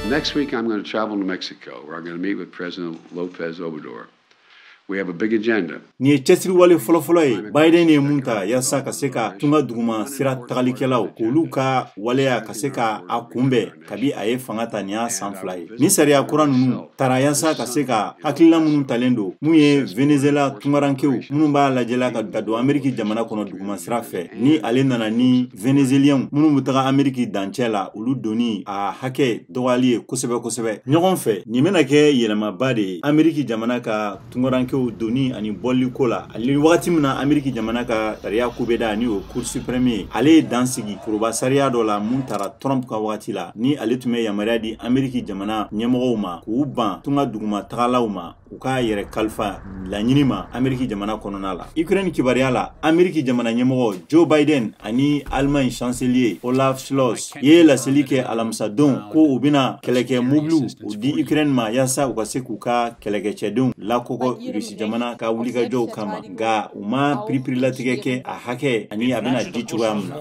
Next week, I'm going to travel to Mexico, where I'm going to meet with President Lopez Obrador. We have a big agenda. Nin ye cɛsiriwale fɔlɔfɔlɔ ye Biden ye mun ta yaasa ka se ka tunga duguma sira tagalikɛlaw k'olu ka waleya ka se ka a kunbɛn kabi a ye fanga ta. Nin y'a san 2 ye ni sariya kura ninnu tara yaasa ka se ka hakilina minnu talen don, mun ye Venezuela tungarankew minnu b'a lajɛla ka don Ameriki jamana kɔnɔ duguma sira fɛ, ni ale nana ni Venezueliyɛnw minnu bɛ taga Ameriki dancɛ la, olu donni a hakɛ dɔgɔyali ye kosɛbɛ kosɛbɛ ɲɔgɔn fɛ. Nin bɛna kɛ yɛlɛmaba de ye Ameriki jamana ka tungarankew donni ani bɔli ko la. Ale wagati min na Ameriki jamana ka sariya kubeda, ni o Cour suprême ye, ale ye dan sigi foroba sariya dɔ la mun taara Trump ka wagati la, ni ale tun bɛ yamaruya di Ameriki jamana ɲɛmɔgɔw ma k'u ban tunga duguma tagalaw ma u k'a yɛrɛ kalifa laɲini ma Ameriki jamana kɔnɔna la. Ukraine kibaruya la, Ameriki jamana ɲɛmɔgɔ Joe Biden ani Allemagne chancelier Olaf Scholz ye laseli kɛ alamisadon ko u bɛna kɛlɛkɛ mobiliw u di Ukraine ma yaasa u ka se k'u ka kɛlɛkɛcɛdenw lakɔkɔ Rusi jamana ka wulikajɔw kama, nka u ma piripirilatigɛ kɛ a hakɛ ani a bɛna di cogoya min na.